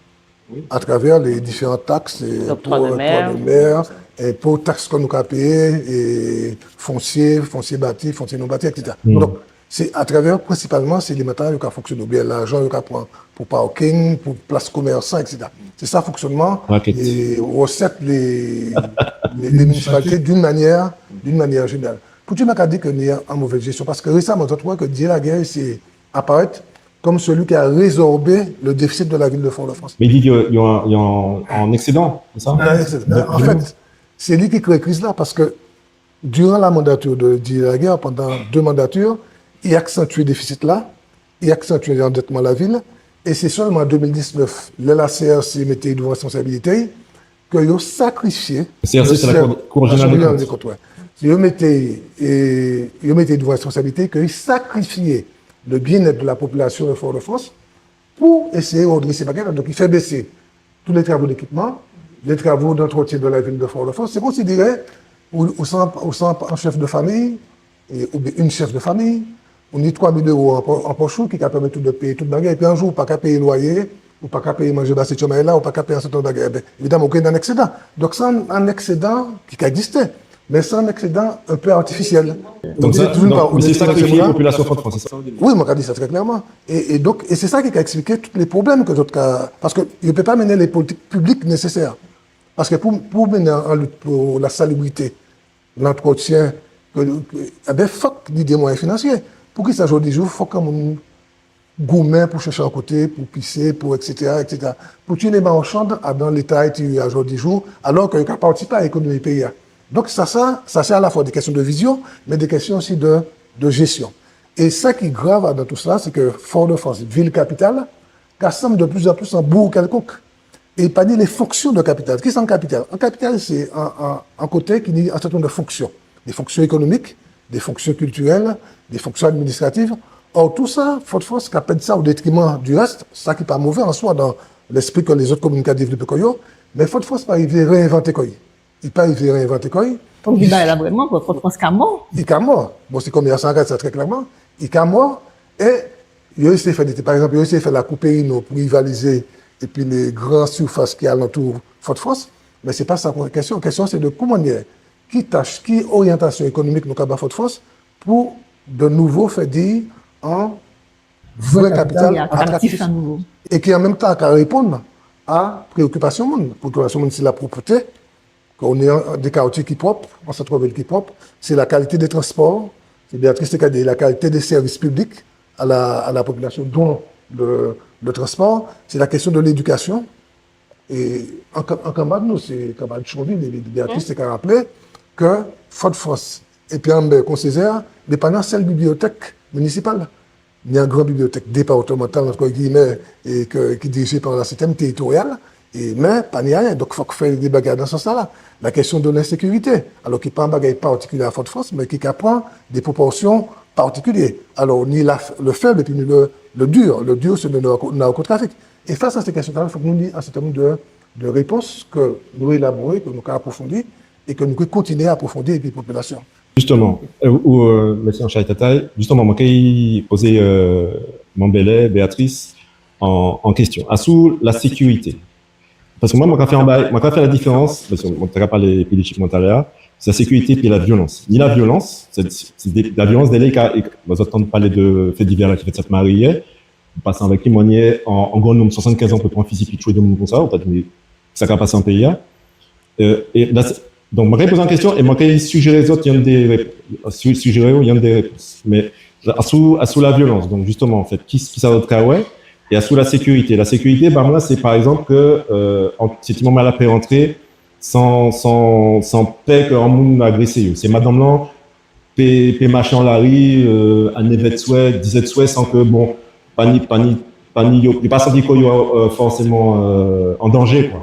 Wi. Atravè lé diféran taks, é, octroi de mer, octroi de mer, enpo, taks ke nou ka péyé, é, fonsié, fonsié bati, fonsié non bati, et cetera. Hmm. Donk, sé atravè, prensipalman, sé éléman-tala yo ka fonksioné, oubien lajan yo ka pran pou parking, pou plas komèsan, et cetera. Sé sa fonksionman, racket, é rèsèt lé, lé, lé minisipalité d'une manière, d'une manière générale. Poutji man ka di ke ni an mové jestion, paske résaman, zot wè ke Didier Laguerre, sé aparèt comme celui qui a résorbé le déficit de la ville de Fort-de-France. Mé i di ke ni an, ni an, an eksédan, sé sa ? An eksédan. An fet, sé li ki kréyé kriz-la, paske diran la mandati de Didier Laguerre, pandan dé mandati, i aksantié défisit-la, i aksantié landetman lavil, é sé selman an dé mil diznef, lè la C R C mété'y douvan responsabilité'y, ke yo sakrifié... C R C, sé la Cour, Cour Générale des Comptes. Yo mété'y, é, yo mété'y douvan responsabilité'y, ke yo sakrifié le bien-être de la population de Fort-de-France pou éséyé rèdrésé bagay-la. Donk, i fè bésé tout lé travo d'ékipman, lé travo d'antretien de la vil de Fort-de-France. Sé konsidiré ou, ou sé an, ou sé an, an chef de famiy, é, oubien an chef de famiy, ou ni twa mil éwo an po-, an poch ou ki ka pèmet ou de péyé tout bagay. Épi an jou, ou pa ka péyé lwayé, ou pa ka péyé manjé ba sé timanmay-la, ou pa ka péyé an sèten bagay. Ében, évidaman, ou ké ni an eksédan. Donk, sé an, an eksédan ki ka ekzisté. Mé sé an eksédan an pé artifisiel. Donk sa, donk, misié sakrifié popilasion Fort-de-France, sé sa ? Wi, mwen ka di sa trè klèman. É, é donk, é sé sa ki ka espliké tout lé pwoblem ke zot ka, paske yo pé pa mennen lé politik piblik nésésè. Paske pou, pou mennen an lit pou la salibrité, lantretien, ke, ke, ében, fok ni dé mwayen finansié. Poukisa jòdi jou fok an moun goumen pou chèché an koté, pou pisé, pou et cetera, et cetera. Poutji lé marchann adan léta i yé a jòdi jou, alò ke yo ka patisipé a lékonomi péyi-a. Donk sa, sa, sa sé alafwa dé kestion de vizion, mé dé kestion osi de, de jestion. É sa ki grav adan tou sa, sé ke Fort-de-France, vil kapital, ka sanm de pli an pli an boug kelkonk. É pa ni lé fonksion de kapital. Kisa an kapital ? An kapital, sé an, an, an koté ki ni an sèten nonb de fonksion. dé fonksion ékonomik, dé fonksion kiltirel, dé fonksion administrativ. Or, tousa, Fodfrans ka ped sa o détriman di res, sa ki pa mové an swa dan lespri ke lézot komin ka dévlopé kò yo, mé Fodfrans pa rivé réenvanté kò'y. I pa rivé réenvanté kò'y. Fok di bagay-la vréman, Fodfrans ka mò. I ka mò. Bon, sé konbyen sa, sa trè klèman. I ka mò. É yo éséyé fè dé, pa egzanp, yo éséyé fè lakou péyi nou pou rivalizé épi lé gran sirfas ki alantou Fodfrans. Mé sé pa sa kestion. Kestion, sé di ki manniè, ki tach, ki oryantasion ékonomik nou ka ba Fodfrans pou di nouvo fè di'y an vré kapital atraktif. É ki an menm tan ka réponn a préokipasion moun. Préokipasion moun, sé lapropté, ke nou ni dé katié ki prop, an sant-vil ki prop, sé lakalité dé transpò, sé Béatrice té ka di lakalité dé sèvis piblik a la, a la popilasion, don le, le transpò, sé lakestion di lédikasion. É an, an kanmarad nou, sé kanmarad Chonvil, é Béatrice té ka rapélé ke Fodfrans épi Ambert kon Sézè, mé pa ni an sel bibliotek minisipal. Ni an gran bibliotek départemantal, ant gimé, é ke, ki dirijé pa la CTM téritorial, é, mé pa ni ayen. Donk, fok fè dé bagay dan sans-la. Lakestion di lensékirité, alò ki pa an bagay partikilié a Fodfrans, mé ki ka pran dé proporsion partikilié. Alò, ni la, le faible, épi ni le, le dur. Le dur, sé le narko-, narkotrafik. É fas a sé kestion-la, fok nou ni an sèten nonb di, di répons ke nou élaboré, ke nou ka aprofondi, é ke nou ké kontinié aprofondi épi popilasion. Jisteman, euh, ou, euh, mèsi anchay Tatay. Jisteman, mwen kay pozé, euh, Man Bellay, Béatrice, an, an kestion. Asou lasékirité. Paske mwen, mwen ka fè an bay, mwen ka fè la diférans, paske mwen té ka palé épi lojikman talè, sé lasékirité épi laviolans. Ni laviolans, sé, sé dé, laviolans délè ka, é, mwen, zot tann palé di fè divè-la ki fet Sent-Mari yè, paske avek ki manniè an, an gran nonb, swasannkenz an, pé pran fizi épi tjwé dé moun kon sa, ou pa di, sa ka pasé an péyi-a. Euh, é la, sé, donk, mwen kay pozé an kestion é mwen kay sijéré zot yonndé rép-, si-, sijéré yonndé répons. Mé asou, asou laviolans, donk, jisteman, an fet, ki, kisa zot ka wè, é asou lasékirité. Lasékirité, ba mwen, sé, pa egzanp, ke, euh, an, sé ti manmay-la pé rantré san, san, san pè ke an moun agrésé yo. Sé madanm-lan, pé, pé maché an lari, euh, a nèvè di swè, dizè di swè, san ke, bon, pa ni, pa ni, pa ni yo, yo pa santi kò yo, euh, fòséman, euh, an danjé, kwa.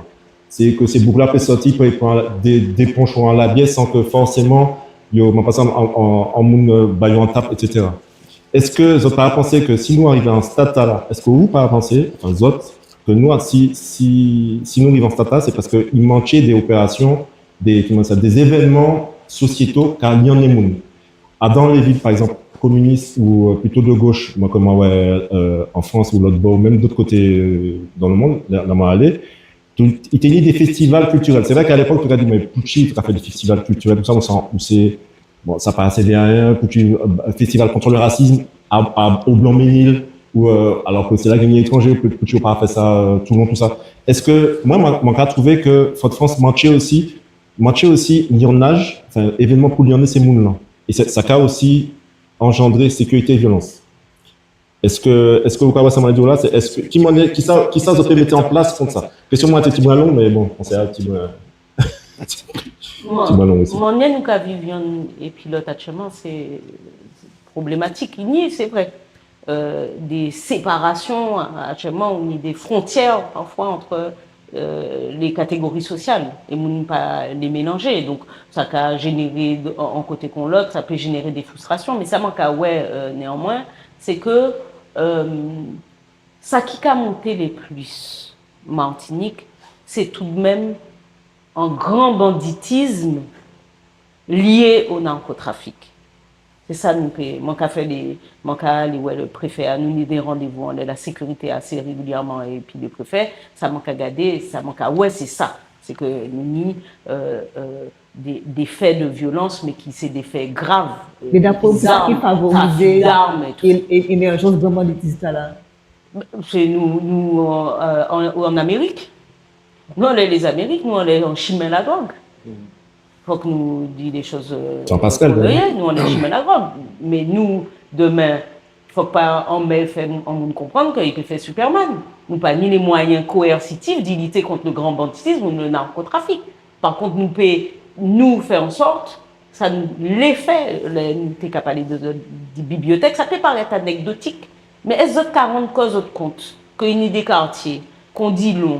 Sé ke sé boug-la pé sòti, pé pran dé, dé ponchon a labiè san ke fòséman yo, mwen pa sav, an, an, an moun, euh, ba yo an tap, et cetera. Es zot pa pansé ke si nou rivé an stad-tala, es ou pa pansé, anfen, zot, ke nou, si, si, si nou rivé an stad-tala, sé paske i mantjé dé opérasion, dé, koman sa, dé zévènman sosiéto ki ka liannen moun. Adan lé vil, pa egzanp, kominis ou, euh, plito de goch, mwen, koman, wè, euh, an Frans ou lot bò, ou menm dot koté, euh, dan le monn, la, la mwen alé, tout, i té ni dé festival kiltirel. Sé vré ke a lépok, ou té ka di, mé poutji ou té ka fè dé festival kiltirel, tousa, ou sa, ou sé, bon, sa pa sèvi a ayen, poutji, euh, festival contre le racisme, a, a, o Blanc-Mesnil, ou, euh, alò ke sé la ki ni étranjé, pou, poutji ou pa fè sa, euh, toulong, tousa. Es, mwen, mwen, mwen ka touvé ke Fodfrans mantjé osi, mantjé osi liannaj, anfen, évènman pou liannen sé moun-lan. É sa, sa ka osi anjandré sékirité é violans. Es, es ou ka wè sa mwen di la, sé, es, ki manniè, kisa, kisa zot pé mété an plas kont sa ? Kestion mwen té ti bren long, mé bon, an sé a ti bren, ti bren long osi. Manniè nou ka viv yonn épi lot aktièlman, sé pwoblématik. I ni, sé vré, euh, dé séparasion, aktièlman, ou ni dé frontiè, pafwa, ant, euh, lé katégori sosial, é moun pa lé mélanjé. Donk, sa ka jénéré, an, an koté kon lot, sa pé jénéré dé fristrasion. Mé sa mwen ka wè, euh, néanmwen, sé ke, euh, sa ki ka monté le plis Matinik, sé tout de menm an gran banditis lié o narkotrafik. Sé sa nou pé, mwen ka fè dé, mwen ka alé wè le préfé-a, nou ni dé randévou anlè lasékirité asé régilièman épi le préfé, sa mwen ka gadé, sa mwen ka wè, sé sa. Sé ke nou ni, euh, euh, dé, dé fè de violans, mé ki sé dé fè grav. Mé dapré ou, kisa ki favorizé é, é, émerjans gran banditis-tala ? Sé nou, nou, euh, an, an Amérik. Nou anlè Lézamérik, nou anlè an chimen ladrog. Fok nou di lé choz, euh, Jean-Pascal, tel ke yo yé, nou anlè chimen ladrog. Mé nou, dèmen, fok pa an mè fè an moun konprann ke i pé fè Superman. Nou pa ni lé mwayen koersitif di lité kont le gran banditis ou le narkotrafik. Par kont, nou pé, nou, fè an sòt, sa nou lé fè, lè nou té ka palé de, de, de bibliotek, sa pé paret anekdotik, mé es zot ka rann kò zot kont ke ni dé katié, kon Dilon,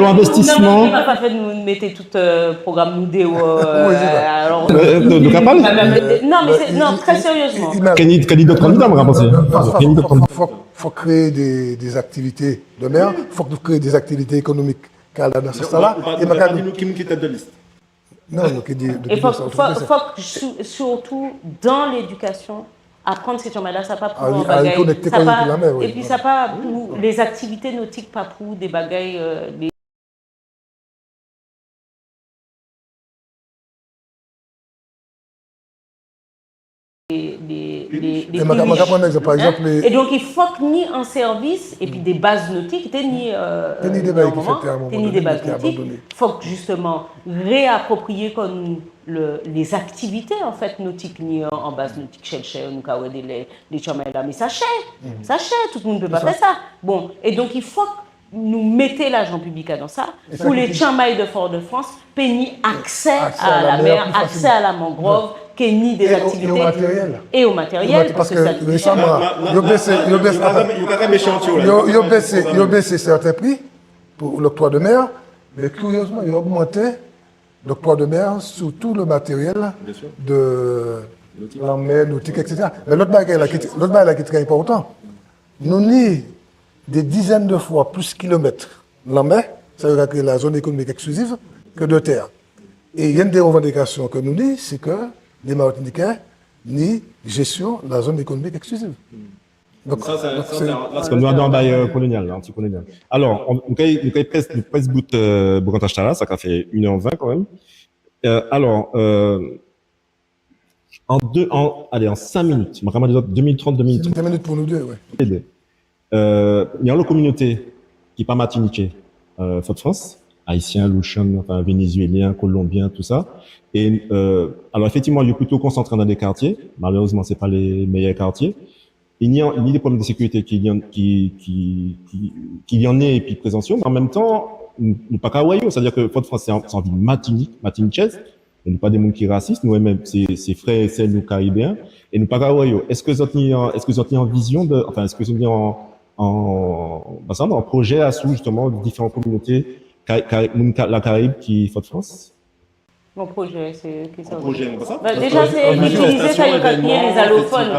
alon envestisman. Non, mé pa fè nou mété tout, euh, pwogram nou déwò, euh, alò. Euh, nou, nou ka palé. Non, mé sé, non, trè sériezman. Ké ni, ké ni dot kandida, mwen ka pansé. Ké ni dot kandida. Fok, fok, fok kréyé dé, dé zaktivité de mè, fok nou kréyé dé zaktivité ékonomik ki alé dan sans-la. É nou pa di nou ki moun ki tèt de lis. Non, nou ki di, nou ki di sa, fok, fok, sirtou dan lédikasion, aprann sé timanmay-la, sa pa pou an bagay, sa pa, épi sa pa pou lé zaktivité notik, pa pou dé bagay, euh, dé, dé, dé, dé péniche. É man ka pran an ekzanp, pa ekzanp, lé... É donk, i fok ni an sèvis, épi dé baz notik, té ni, euh, té ni dé baz notik, fok jisteman réapropriyé kò-nou lé, lé zaktivité, an fet, notik, ni an, an baz notik, chèlchè, nou ka wè dé lè, dé timanmay-la, mé sa chè, sa chè, tout moun pé pa fè sa. Bon, é donk, i fok nou mété lajan piblik adan sa, pou lé timanmay de Fort-de-France pé ni aksè a la mè, aksè a la mangrove, ké ni dé zaktivité, é o matériel. É o matériel, paske sa, résaman, yo bésé, yo bésé, yo, yo bésé, yo bésé sèten pri pou l'octroi de mer, mé kiriezman, yo ogmanté l'octroi de mer sur tout le matériel de lanmè, notik, et cetera. Mé lot bagay-la ki, lot bagay-la ki trè enpòtan, nou ni dé dizèn de fwa plis kilomet lanmè, sa yo ka kriyé la zone économique exclusive, ke de tè. É yonn dé révandikasion ke nou ni, sé ke lé Matinitjé ni jestion la zone économique exclusive. Donk, sa, sa, donk sa, sé, sa, la, sé kon nou adan bagay, euh, kolonial, la, antikolonial. Alò, nou, nou kay, nou kay près, nou près bout, euh, bout bokantaj-tala, sa ka fè inè ven kanmenm. Euh, alò, euh, an dé, an, alé, an senk minit, man ka mandé zot dé minit trant, dé minit trant. Senk minit pou nou dé, wè. Lé dé. Euh, ni anlo kominoté ki pa matinitjé, euh, Fort-de-France, ayisien, louchann, anfen, vénézuélien, kolonbien, tousa. É, euh, alò, éfektivman, yo plito konsantré dan dé katié. Malérezman, sé pa lé méyè katié. I ni, i ni dé pwoblem de sékirité ki, ki, ki, ki, ki ni épi prézans yo, mé an menm tan, nou, nou pa ka wè yo. Sétadi ke Fort-de-France, sé an, sé an vil Matinik, matinitjez. É nou pa dé moun ki rasis, nou menm, sé, sé frè é sè nou karibéyen. É nou pa ka wè yo. Eské zot ni an, eské zot ni an vizion de, anfen, eské zot ni an, an, pa sa, an projé asou, jisteman, diféran kominoté ka-, ka-, moun ka-, Lakarayib ki Fort-de-France ? An projé, sé ki sa ? An projé, non, pa sa ? Bah, déja, sé itilizé sa, yo ka kriyé lé zalofòn.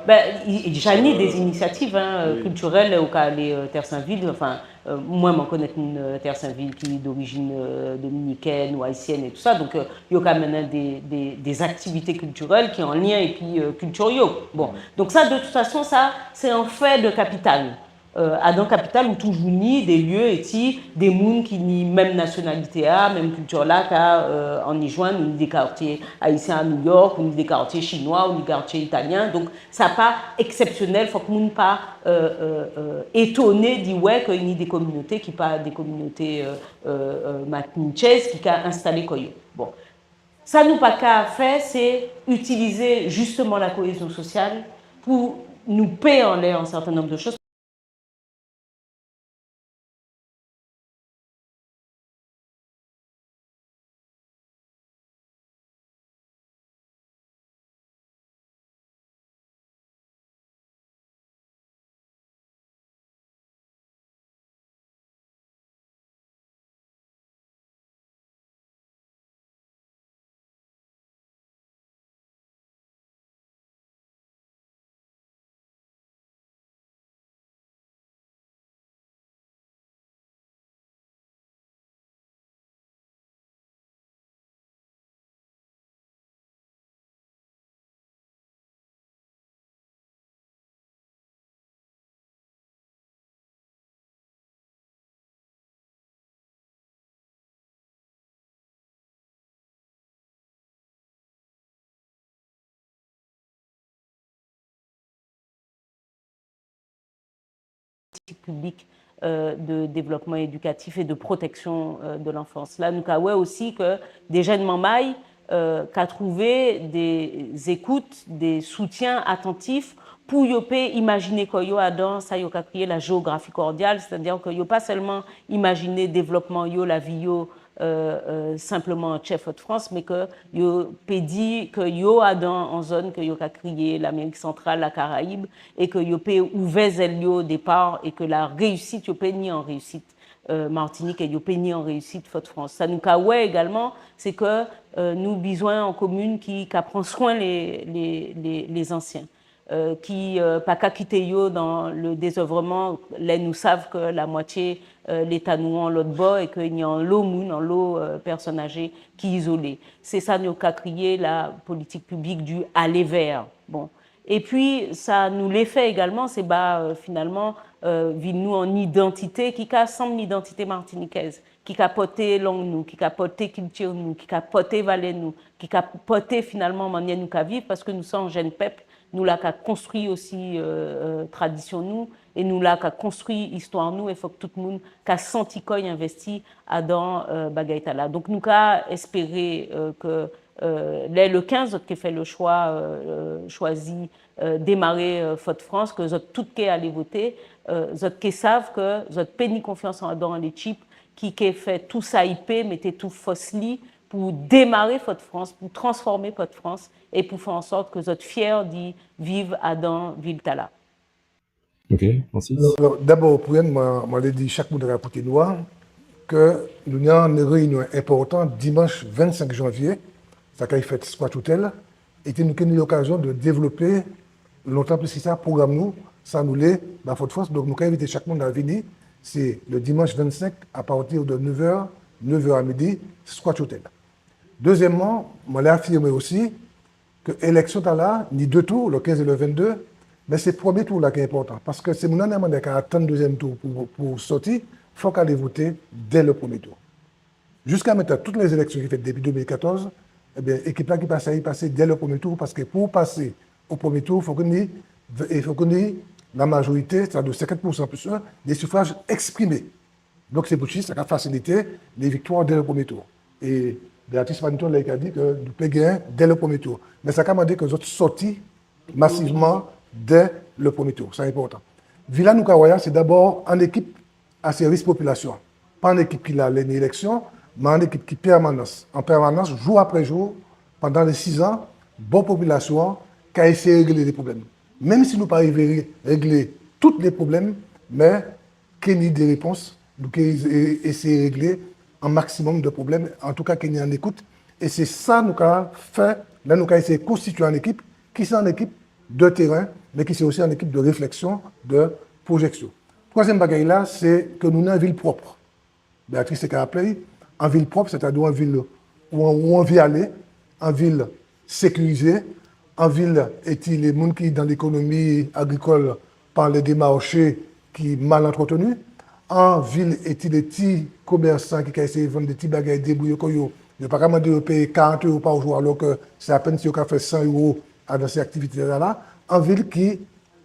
Bah, i, i, déja ni dé inisiativ, hein, euh, kiltirèl, ou ka alé, euh, Terre-Saint-Ville, enfin, euh, mwen, mwen konnet moun, euh, Terre-Saint-Ville ki d'origine, euh, dominicaine ou haïtienne et tout ça, donk, euh, yo ka mennen dé, dé, dé aktivité kiltirèl ki an lien épi, euh, kilti yo. Bon, donk sa, de tout fason, sa, sé an fè de kapital. Euh, adan kapital ou toujou ni dé lieu éti dé moun ki ni menm nasionalité-a, menm kilti-a, ka, euh, anni jwenn, ou ni dé katié ayisien a New York, ou ni dé katié chinwa, ou ni katié italien. Donk, sa pa eksepsionel, fok moun pa, euh, euh, euh, étoné di wè ke ni dé kominoté ki pa dé kominoté, euh, euh, euh, matinikez ki ka enstalé kò yo. Bon. Sa nou pa ka fè, sé itilizé justement la cohésion sociale pou nou pé anlè an sèten nonb de choz. Politique publique, euh, de développement éducatif et de protection, euh, de l'enfance. La, nou ka wè osi ke dé jenn manmay, euh, ka trouvé dé ékout, dé soutien atantif pou yo pé imajiné kò yo adan sa yo ka kriyé la géographie cordiale, sétadi ke yo pa selman imajiné dévlopman yo, lavi yo, euh, euh, senpleman an tjè Fodfrans, mé ke yo pé di ke yo adan an zòn ke yo ka kriyé Lamérik Santral, Lakarayib, é ke yo pé ouvè zel yo o dépa, é ke la réyisit, yo pé ni an réyisit, euh, Matinik, é yo pé ni an réyisit Fodfrans. Sa nou ka wè égalman, sé ke, euh, nou bizwen an komin ki ka pran swen lé, lé, lé, lé zansien, euh, ki, euh, pa ka kité yo dan le désœuvrement, lè nou sav ke la mwatié, euh, léta nou an lot bò é ke ni anlo moun, anlo, euh, pèsonn ajé ki izolé. Sé sa nou ka kriyé la politique publique du aller vers. Bon. Épi, sa nou lé fè égalman, sé ba, euh, finalman, euh, vin nou an idantité ki ka sanm idantité matinikez, ki ka pòté lang nou, ki ka pòté kilti nou, ki ka pòté valè nou, ki ka pòté finalman manniè nou ka viv, paske nou sé an jenn pep, nou la ka konstwi osi, euh, euh, tradision nou, é nou la ka konstwi istwa nou, é fok tout moun ka santi kò'y envesti adan, euh, bagay-tala. Donk nou ka espéré, euh, ke, euh, lè le kenz, zot ké fè le chwa, euh, euh, chwazi, euh, démaré, euh, Fodfrans, ke zot tout ké alé voté, euh, zot ké sav ke zot pé ni konfians adan lékip ki ké fè tou sa i pé, mété tout fos li, pou démaré Fodfrans, pou transfòmé Fodfrans, é pou fè an sòt ke zot fiè di viv adan vil-tala. Ok, mèsi. Alò, alò, dabò, pou mwen, mwen, mwen lé di chak moun ka kouté nou a, ke nou ni an réinion enpòtan dimanch vennsenk janvié, sa kay fet Squash Hotel, é ke nou ké ni lokazion de dévlopé lontan plis ki sa, pwogram nou, sa nou lé ba Fodfrans. Donk, nou ka envité chak moun a vini. Sé le dimanch vennsenk, a pati de nèv è, nèv è a midi, Squash Hotel. Dézièmman, mwen lé afirmé osi ke éleksion-tala, ni dé tou, le kenz é le venndé, mé sé prèmié tou-la ki enpòtan, paske sé moun-lan, mwen ka atann dézièm tou pou, pou sòti, fok alé voté dè le prèmié tou. Jiska mentan, tout lé zéleksion ki fet dépi dé mil katòz, ében, ékip-la ki pasé, i pasé dè le prèmié tou, paske pou pasé o prèmié tou, fok ou ni, é fok ou ni la majorité, sétadi senkant pou san plis en, dé sifraj eksprimé. Donk, sé pou sa, sa ka fasilité lé viktwa dè le prèmié tou. É Béatrice Paniton, la, i ka di ke nou pé genyen dè le prèmié tou. Mé sa ka mandé ke zot sòti masivman dè le prèmié tou. Sa enpòtan. Vil-la nou ka wè a, sé dabò an ékip a sèvis popilasion. Pa an ékip ki la lè ni éleksion, mé an ékip ki pèmanans, an pèmanans, jou apré jou, pandan lé sizan, bò popilasion-an, ka éséyé réglé lé pwoblem. Menm si nou pa rivé ré-, réglé tout lé pwoblem, mé ké ni dé répons, nou ké é-, éséyé réglé an maksimòm de pwoblem, antouka ké ni an ékout, É sé sa nou ka fè, la nou ka éséyé konstitié an ékip, ki sé an ékip de téren, mé ki sé osi an ékip de réfleksion, de projeksion. Twazièm bagay-la, sé ke nou ni an vil pwop. Béatrice té ka raplé'y, an vil pwop, sétadi an vil ou, ou anvi alé, an vil sékirizé, an vil éti lé moun ki dan lékonomi agrikol pa lé dé maché ki mal antréteni, an vil éti lé ti komèsan ki ka éséyé vann dé ti bagay, débouyé kò yo, yo pa ka mandé yo péyé karant éwo pa jou, alò ke sé apenn si yo ka fè san éwo adan sé aktivité-la, an vil ki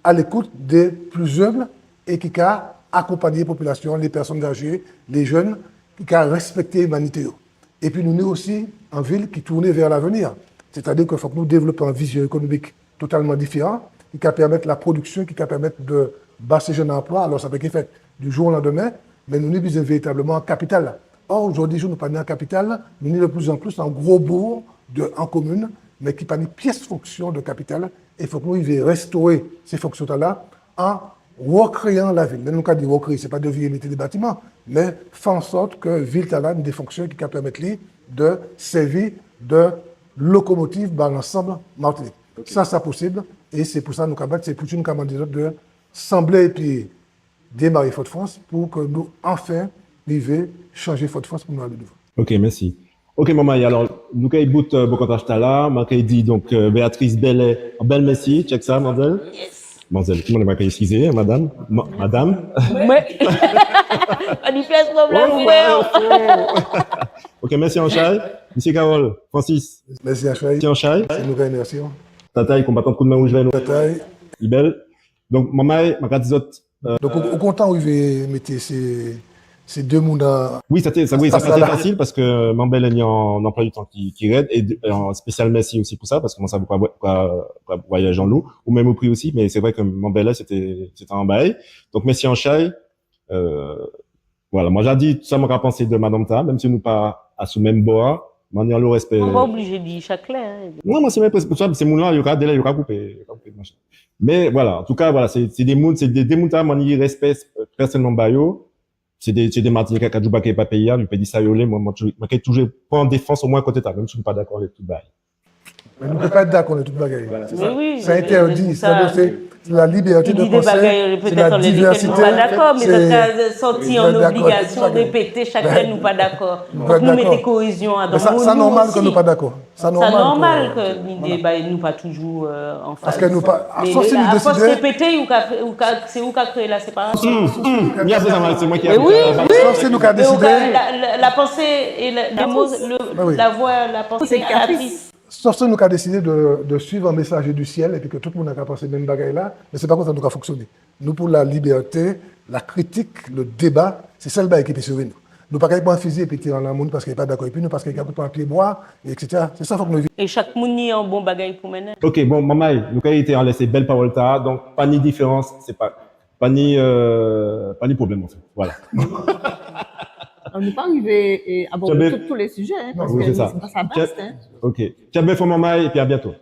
a lékout dé pli enb é ki ka akonpanyé popilasion, lé pèsonn ajé, lé jenn, ki ka respekté imanité yo. Épi nou ni osi an vil ki tounen vè lavenir. Sétadi ke fok nou dévlopé an vizion ékonomik totalman diféran, ki ka pèmet la prodiksion, ki ka pèmet de ba sé jenn anplwa. Alò, sa pé ké fet di jou o landèmen, mé nou ni bizwen véritableman an kapital. Or, jòdi jou, nou pa ni an kapital, nou ni de pli an pli an gwo boug de, an komin, mé ki pa ni pies fonksion de kapital. É fok nou rivé restoré sé fonksion-tala an rikréyé lavil. Mé nou ka di rikréyé, sé pa de viré mété dé batiman, mé fè an sòt ke vil-tala ni dé fonksion ki ka pèmet li de sèvi de lokomotiv ba lansanm Matinik. Sa, sa posib, é sé pou sa nou ka bat, sé pou sa nou ka mandé zot de sanblé épi démaré Fodfrans pou ke nou anfen rivé chanjé Fodfrans pou nou alé douvan. Ok, mèsi. Ok, manmay, alò, nou kay bout, euh, bokantaj-tala, man kay di, donk, euh, Béatrice Bellay, an bel mèsi, tjek sa, manzel. Manzel, kouman man kay eskizé, madam ? Ma-, madam ? Mwen. Pa ni pies pwoblem, frè. Ok, mèsi anchay. Misié Carole, Francis. Mèsi anchay. Mèsi anchay. Sé nou kay mèsi, wi. Tatay, konbatan Koudmen Wouj Vè Nwè. Tatay. Li bel. Donk, manmay, man ka di zot, Donk, ou, ou kontan ou rivé mété sé, sé dé moun-la ? Wi, sa té, sa, wi, sa pa té fasil paske Man Bellay ni an, an anplwa di tan ki, ki red, é, euh, an spésial mèsi osi pou sa, paske mwen sav ou ka, ou ka, ou ka vwayajé anlou, ou menm ou pri osi, mé sé vré ke Man Bellay, sé té, sé té an bagay. Donk, mèsi anchay, euh, Voilà, mwen ja di sa mwen ka pansé de madanm-tala, menm si nou pa asou menm bò-a, mwen ni anlo respé. Ou pa oblijé di chak lè, en. Non, mwen sé menm pou sa, sé moun-la, yo ka, délè, yo ka koupé, yo ka koupé, machin. Mé voilà, antouka, voilà, sé, sé dé moun, sé dé, dé moun-tala, mwen ni respé, euh, pèsonelman ba yo. Sé dé, sé dé Matinitjé ka djoubaté pa péyi-a, yo pé di sa yo lé, mwen, mwen toujou, mwen ké toujou pran défans omwen koté-tala, menm si nou pa dakò avek tout bagay. Mé nou pé pa et dakò de tout bagay. Voilà, sé sa. Mé wi, sé entèdi. Sé la libèté de pansé, sé la divèsité. Di dé bagay, pétet, anlè lékel nou pa dakò, mé sa ka sòti an obligasion répété chak lè nou pa dakò. Fok nou mété koézion adan moun nou osi. Sa nòmal ke nou pa dakò. Sa nòmal ke ni dé bagay nou pa toujou, euh, an faz. Paske nou pa, a fos nou désidé, a fos répété, ou ka, ou ka, sé ou ka kréyé la séparasion. Hum, hum. Ni apré sa, sé mwen ki... Mé wi, wi. Sof si nou ka désidé. Mé ou ka, la, la, la pansé é la, lé mo, le, la vwa, la pansé, sé kapris. Sof si nou ka désidé de, de suiv an mésajé di siel épi ke tout moun ka pansé menm bagay-la, mé sé pa kon sa nou ka fonksioné. Nou pou la libèté, la kritik, le déba, sé sel bagay ki pé sové nou. Nou pa kay pran fizi épi tiré anlè moun paske i pa dakò épi nou, paske i ka koupé an pié bwa, et cetera. Sé sa fok nou évité. É chak moun ni an bon bagay pou mennen. Ok, bon, manmay, nou kay rété anlè sé bel pawol-tala, donk pa ni diférans, sé pa, pa ni, euh, pa ni pwoblem, an fet. Voilà. Nou pa rivé, euh, abordé tout, tout lé sijé, en, paske sé pa sa, tjenbé, en. Ok. Tjenbé fò, manmay, épi a bientôt.